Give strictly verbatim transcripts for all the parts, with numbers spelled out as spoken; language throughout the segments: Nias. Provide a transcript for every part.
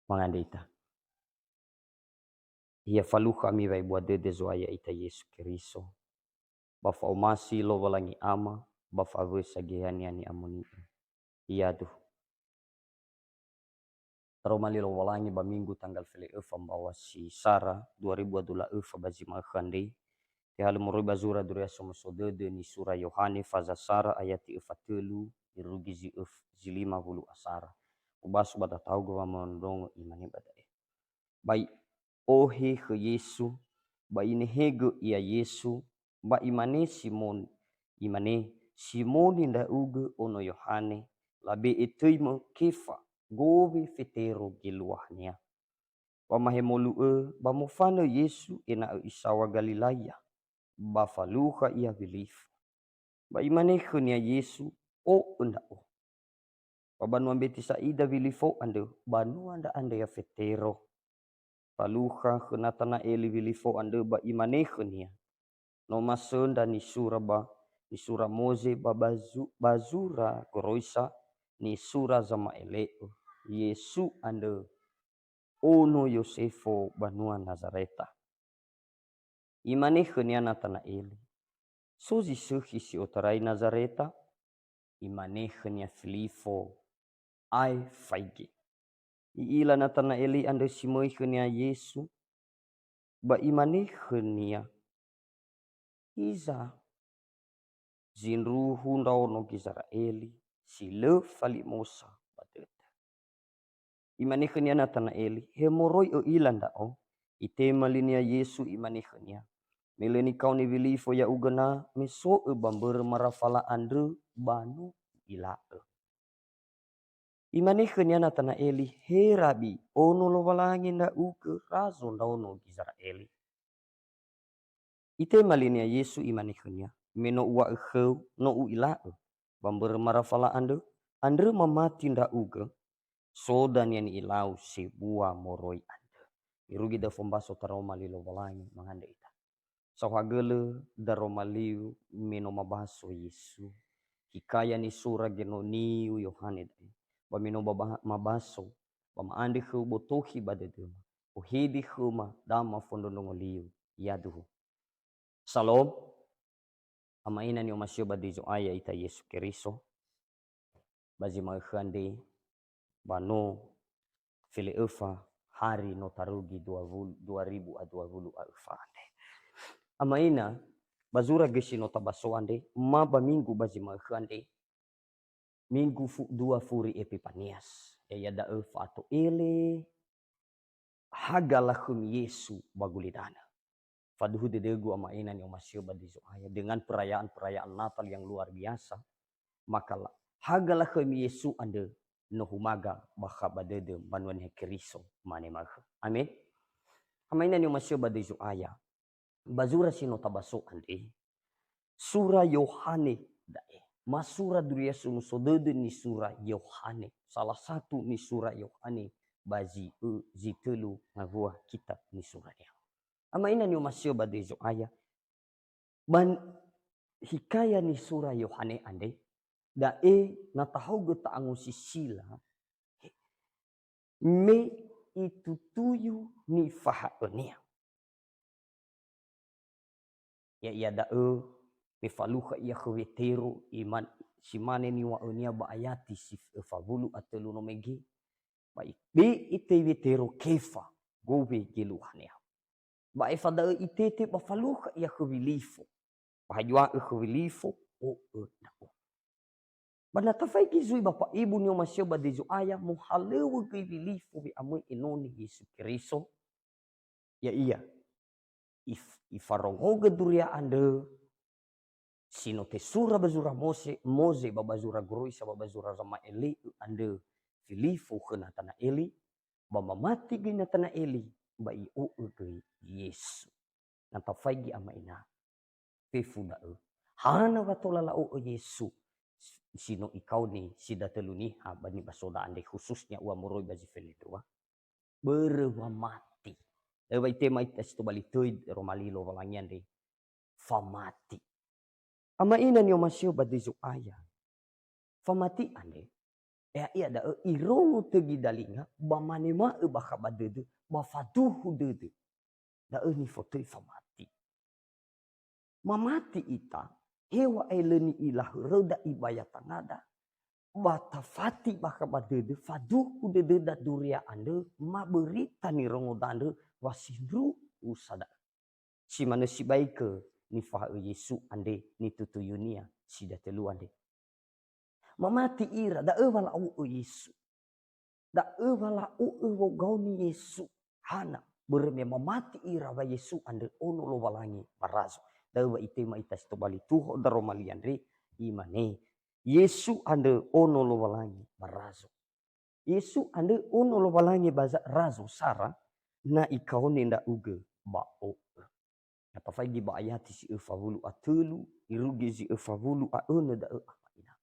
Mangandrita. Ya falukha ami wa'ebua dödö Zo'aya ita Yesu Keriso, ba fa'omasi Lowalangi Ama, ba fa'awösa Geheha-Nia ni'amoni'ö. Iadu. Taroma li Lowalangi ba Minggu tanggal fele öfa mbaŵa si sara dua ribu dua puluh öfa ba zi ma'ökhö andre, tehalö moroi ba zura Duria Somuso Dödö nisura Yohane faza sara ayati öfa tölu irugi zi öf-, zi lima wulu asara. Ubaso ba tataugö wamondrongo, imane ba da'e. Ba i'ohe khö Yesu, ba inehegö ia Yesu, ba imane Simoni, imane, "Simoni ndra'ugö ono Yohane, labe'e töimö Kefa, gowe Fetero geluahania." Wamahemolu'ö ba mofanö Yesu ena'ö isaŵa Galilaia, ba falukha ia Wilifo. Ba imane khönia Yesu, "O'ö ndra'o." Ba banua Mbetisaida Wilifo andrö, banua ndra andre ya Fetero. Falukha khö Natana'eli Wilifo andrö ba imane khönia, "No masöndra nisura ba, nisura Moze ba, ba zu-, ba zura goroisa, nisura zama'ele'ö, Yesu andrö, ono Yosefo banua Nazareta." Imane khönia Natana'eli, "So zi sökhi si otarai Nazareta?" Imane khönia Filifo, "Ae faigi." I'ila Natana'eli andrö si möi khönia Yesu, ba imane khönia, "Hiza zindruhu ndraono Gizera'eli si lö falimosa ba dödö." Imane khönia Natana'eli, "He moroi ö'ila ndra'o?" Itema linia Yesu, imane khönia, "Me lö nikaoni Wilifo ya'ugö na, me so'ö ba mbörö marafala andrö ba no u'ila'ö." Imane khönia Natana'eli, "He Rabi, Ono Lowalangi ndra'ugö, Razo ndraono Gizera'eli." Itema linia Yesu, imane khönia, "Me no uŵa'ö khöu, no u'ila'ö, ba mbörö marafala andrö, andrö mamati ndra'ugö, so dania ni'ilau sebua moroi andrö." Irugi da'ö fombaso taroma li Lowalangi, mangandrö ita. Saohagölö daroma liu me no mabaso Yesu. Hikaya nisura genoniu Yohane da'e, ba me no baba-, mabaso, ba ma'andrö khöu botohi ba dödöma. Ohede khöma dama fondrondrongo liu, yaduhu. Salom. Ama'ena ni'omasi'ö ba döi Zo'aya ita Yesu Keriso. Ba zi ma'ökhö andre, ba no fele öfa hari no tarugi dua wulu, dua ribu a dua wulu a öfa andre. Ama'ena, ba zura göi si no tabaso andre, ma ba minggu ba zi ma'ökhö andre, Minggu fu-, dua Furi Epipanias, ya'ia da'ö fa'ato'ele haga lakhömi Yesu ba gulidanö. Faduhu dödögu ama'ena ni'omasi'ö ba döi Zo'aya, dengan perayaan-perayaan Natal yang luar biasa, maka la-, haga lakhömi Yesu andrö no humaga bakha ba dödö mbanua Niha Keriso, mane ma'ökhö. Amen. Ama'ena ni'omasi'ö ba döi Zo'aya, ba zura si no tabaso andre, sura Yohane da'e. Ma sura Duria Somuso Dödö nisura Yohane. Salah satu nisura Yohane ba zi ö, zi tölu ngawua kitab nisurania. Ama'ena ni'omasi'ö ba döi Zo'aya. Ba n-, hikaya nisura Yohane andre, da'e na tahaogö ta'angosisila, me itutuyu nifahaönia. Ya'ia da'ö, me falukha ia khö Wetero, iman-, si mane niŵa'önia ba ayati si f-, öfa wulu a tölu no mege, ba i-, be'e töi Wetero Kefa, gowe geluahania. Ba aefa da'ö itete ba falukha ia khö Wilifo. Ba hayaŵa'ö khö Wilifo, "O'ö ndra'o." Ba na tafaigi zui Bapak Ibu ni'omasi'ö ba döi Zo'aya, mohalöŵö göi Wilifo we'amöi enoni Yesu Keriso, ya'ia if-, ifarongogö duria andrö si no tesura ba zura Mose, Moze ba, ba zura goroisa ba, ba zura zama'ele'ö andrö Filifo khö Natana'eli, ba mamati göi Natana'eli, ba i'o'ö göi Yesu. Na tafaigi ama'ena, fefu da'ö. Hana wa tola la'o'ö Yesu si no ikaoni si datölu niha ba nibasoda andre, khususnya ua moroi ba zi felendrua? Börö wa mati. Lö wa itema ita si tobali töi roma li Lowalangi andre, famati. Ama'ena ni'omasi'ö ba döi Zo'aya. Famati andre, Ya'ia da'ö irongo tögi dalinga, ba manema'ö bakha ba dödö, ba faduhu dödö. Da'ö nifotöi famati. Mamati ita, heŵa'ae lö ni'ila höröda ibaya tangada, ba tafati bakha ba dödö, faduhu dödöda duria andrö, ma börita nirongoda andrö wa sindruhu sa da'ö. Si manö sibai khö nifahaö Yesu andre nitutuyunia si datölua andre. Mamati ira, da'ö wa la'o'ö Yesu. Da'ö wa la'o'ö wogaoni Yesu. Hana, börö me mamati ira wa Yesu andrö ono Lowalangi ba razo. Da'ö wa itema ita si tobali tuho daroma li andre, imane, Yesu andrö ono Lowalangi ba razo. Yesu andrö ono Lowalangi ba za-, razo sara, na ikaoni ndra'ugö ba o'ö. Ya'afaigi ba ayati si öfa wulu a tölu, irugi zi öfa wulu a önö da'ö ama ina.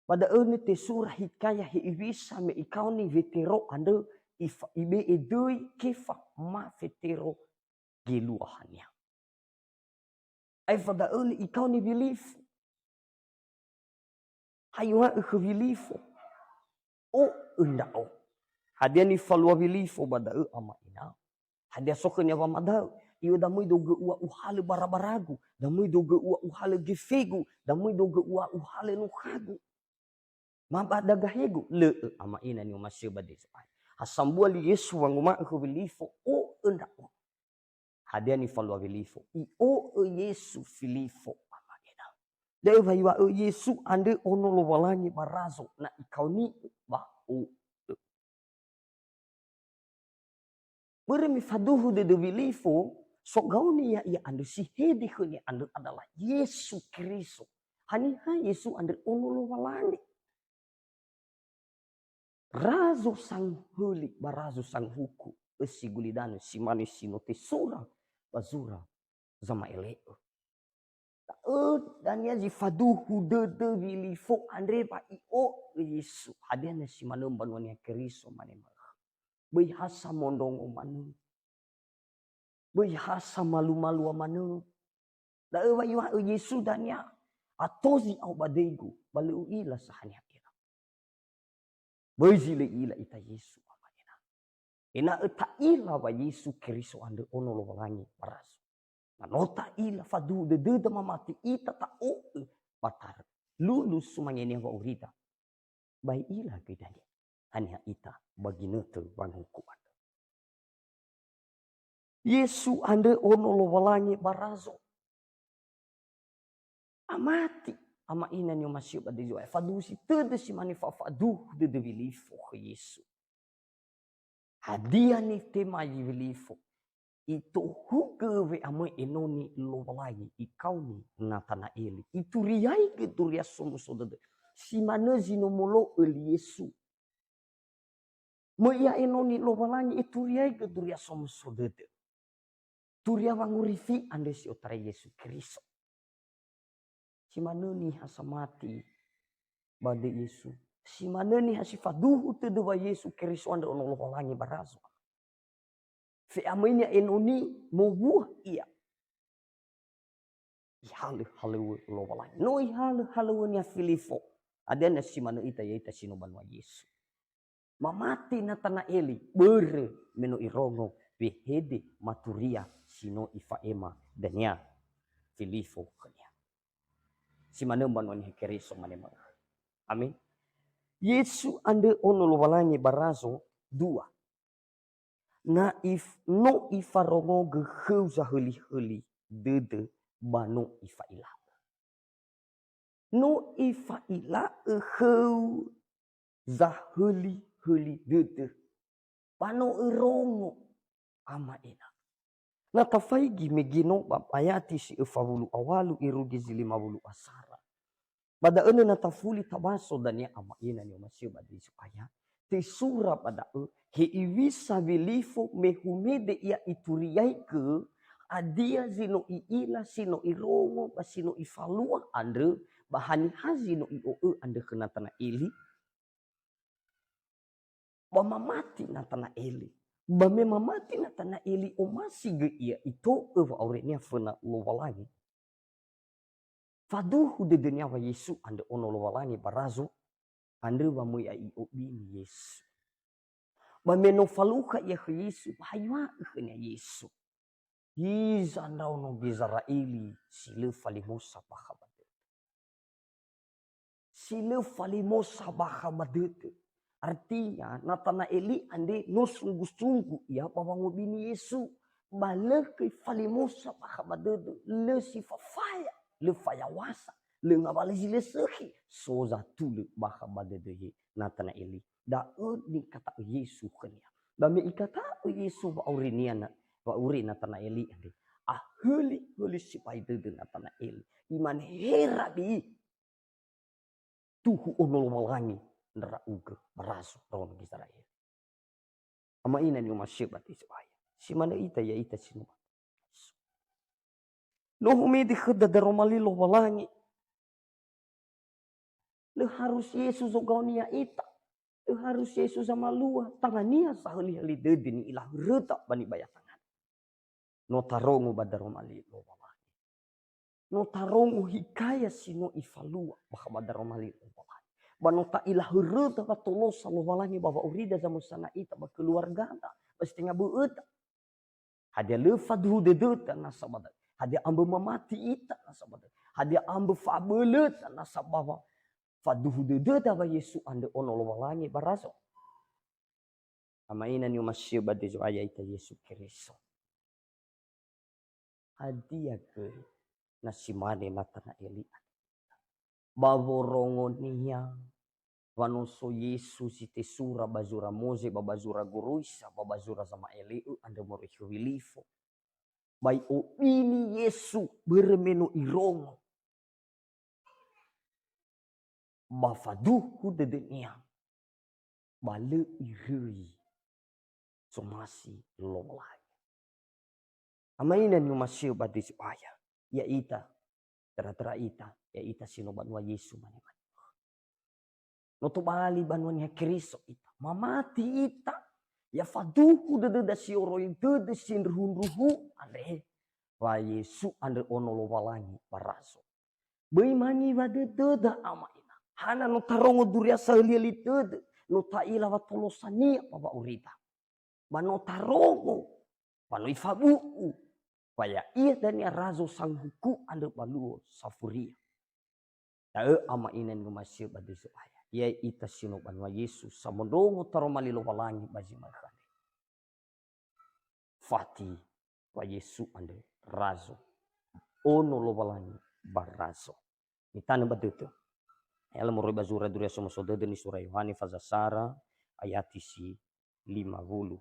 Ba da'ö ne tesura hikaya he'iwisa me ikaoni Wetero andrö ifa-, ibe'e döi Kefa ma Fetero geluahania. Aefa da'ö ne ikaoni Wilifo. Hayo ha'ö khö Wilifo, "O'ö ndra'o." Hadia nifalua Wilifo ba da'ö ama ina? Hadia so khönia wamadaö? "Iyo, da möi dogö ua uhalö barabaragu, da möi dogö ua uhalö gefegu, da möi dogö ua uhalö nokhagu. Ma ba dagahegu?" Lö'ö, ama ina ni'omasi'ö ba döi Zo'aya. Ha sambua li Yesu wanguma'ö khö Wilifo, "O'ö ndra'o." Hadia nifalua Wilifo? I'o'ö Yesu Filifo, ama ina. Da'ö wa iŵa'ö Yesu andrö ono Lowalangi ba razo, na ikaoni'ö ba o'ö. Börö me faduhu dödö Wilifo, sogaoni ya'ia andrö si hede khönia andrö adalah Yesu Keriso. Haniha Yesu andrö ono Lowalangi? Razo sanghöli ba razo sanghuku, ösi gulidanö, si mane si no tesura ba zura zama'ele'ö. Da'ö dania zi faduhu dödö Wilifo andre wa i'o'ö Yesu. Hadia na si manö mbanua Niha Keriso, mane ma'ökhö. Böi ha samondrongo manö. Böi ha samalumalua manö. Da'ö wa iŵa'ö Yesu dania, "Ato zi'ao ba döigu, ba lö u'ila sa haniha ira." Böi zi lö i'ila ita Yesu, ama ina. Ena'ö ta'ila wa Yesu Keriso andrö ono Lowalangi ba razo. Na no ta'ila, faduhu dödöda mamati ita ta'o'ö ba tarö. Lulu sumangenia wa'aurida. Ba i'ila göi dania haniha ita ba ginötö wanghuku andrö. Yesu andrö ono Lowalangi ba razo. Amati, ama ina ni'omasi'ö ba döi Zo'aya. Faduhu si tödö si mane fa-, faduhu dödö Wilifo khö Yesu. Hadia nitemai Wilifo? Itohugö we'amöi enoni Lowalangi, ikaoni Natana'eli. Ituriaigö duria somuso dödö. Si manö zi no molo'ö li Yesu. Möi ia enoni Lowalangi, ituriaigö duria somuso dödö. Turia wangorifi andrö si otarai Yesu Keriso. Si manö niha samati ba döi Yesu. Si manö niha si faduhu tödö wa Yesu Keriso andrö ono Lowalangi ba razo. Fe'amöinia enoni, mowuah ia. Ihalö halöŵö Lowalangi. No ihalö halöŵönia Filifo. Hadia na si manö ita, ya'ita si no banua Yesu. Mamati Natana'eli, börö me no irongo wehede maturia si no ifa'ema dania Filifo khönia. Si manö mbanua Niha Keriso, mane ma'ökhö. Amin. Yesu andrö ono Lowalangi ba razo, dua. Na if-, no ifarongogö khöu zahölihöli dödö ba no ifa'ila'ö. No ifa'ila'ö khöu zahölihöli dödö. Ba no örongo, ama ina. Na tafaigi mege no ba ayati si öfa wulu a walu irugi zi lima wulu a sara. Ba da'ö na tafuli tabaso dania, ama ina ni'omasi'ö ba döi Zo'aya. Tesura ba da'ö, he'iwisa Wilifo me humede ia ituriaigö, hadia zi no i'ila, si no irongo, ba si no ifalua andrö, ba haniha zi no i'o'ö andrö khö Natana'eli. Ba mamati Natana'eli. Ba me mamati Natana'eli, omasi göi ia ito'ö wa'aurinia föna Lowalangi. Faduhu dödönia wa Yesu andrö ono Lowalangi ba razo. Andrö wa möi a i'obini Yesu. Ba me no falukha ia khö Yesu, ba ha iŵa'ö khönia Yesu, "Hiza ndraono Gizera'eli si lö falimosa bakha ba dödö." Si lö falimosa bakha ba dödö. Artinya, Natana'eli andre no sunggu-sunggu ia ba wangobini Yesu. Ba lö göi falimosa bakha ba dödö, lö si fafaya, lö fayaw̃asa, lö ngawalö zi lö sökhi, so zatulö bakha ba dödö ye Natana'eli. Da'ö nikata'ö Yesu khönia. Ba me ikata'ö Yesu wa'aurinia na-, wa'auri Natana'eli andre, ahöli-höli sibai dödö Natana'eli. Imane, "He Rabi, tuhu ono Lowalangi ndra'ugö ba razo ndraono Gizera'eli." Ama ina ni'omasi'ö ba döi Zo'aya. Si manö ita, ya'ita si no ba. No humede khöda daroma li Lowalangi. Lö harus Yesu zogao-Nia ita. Lö harus Yesu zamalua. Tangania sahöli-höli dödö ni'ila höröda ba nibayatangana. No tarongo ba daroma li Lowalangi. No tarongo hikaya si no ifalua bakha ba daroma li Lowalangi. Ba no ta'ila höröda wa tolosa Lowalangi ba wa'aurida zamösana ita ba keluargada, ba si tenga bö'öda. Hadia lö faduhu dödöda nasa ba da'ö? Hadia ambö mamati ita nasa ba da'ö? Hadia ambö fa'abölöda nasa ba wa-, faduhu dödöda wa Yesu andrö ono Lowalangi ba razo? Ama ina ni'omasi'ö ba döi Zo'aya ita Yesu Keriso. Hadia göi na si mane Natana'eli andrö? Ba worongonia wa no so Yesu si tesura ba zura Moze ba ba zura goroisa ba ba zura zama'ele'ö andrö moroi khö Wilifo. Ba i'obini Yesu börö me no irongo. Ba faduhu dödönia, ba lö iröi somasi Lowalangi. Ama ina ni'omasi'ö ba döi Zo'aya, ya'ita, töra-töra ita, ya'ita si no banua Yesu mane-mane. No tobali banua Niha Keriso ita, mamati ita, ya faduhu dödöda si oroi dödö sindruhu-ndruhu andre, wa Yesu andrö ono Lowalangi ba razo. Böi mangiwa dödöda ama ina. Hana no tarongo duria sahöli-höli dödö, no ta'ila wa tolosania ba wa'aurida. Ba no tarongo, ba no ifabu'u, wa ya'ia dania razo sanguhuku andrö ba luo safuria. Da'ö ama ina ni'omasi'ö ba döi Zo'aya. Ya'ita si no banua Yesu, samondrongo taroma li Lowalangi ba zi ma'ökhö andre. Fati wa Yesu andrö razo. Ono Lowalangi ba razo. Mitanö ba dödö. Ya'ia moroi ba zura Duria Somuso Dödö nisura Yohane faza sara ayati si lima wulu.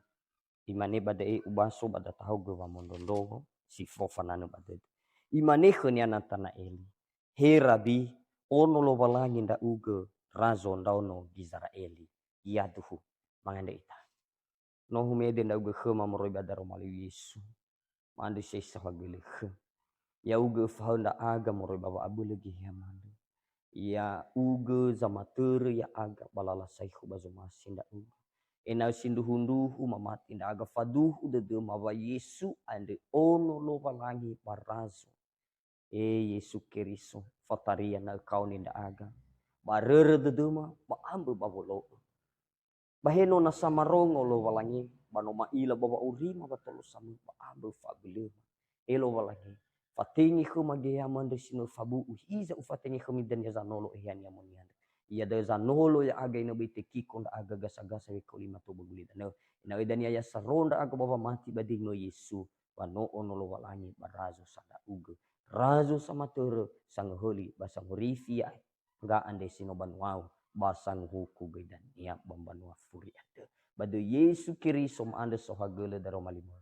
Imane ba da'e, ubaso ba datahaogö wamondrondrongo si fao fananö ba dödö. Imane khönia Natana'eli, "He Rabi, ono Lowalangi ndra'ugö, razo ndraono Gizera'eli." Yaduhu, mangandrö ita. No humede ndra'ugö khöma moroi ba daroma li Yesu. Ma'andrö si'ai saohagölö khö. Ya'ugö öfahaö ndra'aga moroi ba wa'abölö geheha ma'andrö. Ya'ugö zamatörö ya'aga ba lala saekhu ba zomasi ndra'ugö. Ena'ö sindruhu-ndruhu mamati ndra'aga faduhu dödöma wa Yesu andrö ono Lowalangi ba razo. E Yesu Keriso, fataria na'ö kaoni ndra'aga, ba rörö dödöma, ba ambö ba wolo'ö. Ba he no nasa marongo Lowalangi, ba no ma'ila ba wa'aurima wa tolosamö, ba ambö fa'abölöma. E Lowalangi, fatenge khöma geheha ma'andrö si no fabu'u, hiza ufatenge khömi dania zanolo eheania moniha andrö. Iada'ö zanolo ya'aga ena'ö böi tekiko ndra'aga gasa-gasa wekao lima tou ba gulidanö. Ena'ö dania ya saro ndra'aga ba wamati ba döi-Mö Yesu, wa no ono Lowalangi ba razo sa ndra'ugö. Razo samatörö, sangöhöli, ba sangorifi ya'e. Ngga andre si no banuau, ba sanguhuku göi dania ba mbanua furi andrö. Ba döi Yesu Keriso ma'andrö saohagölö daroma li-Mö.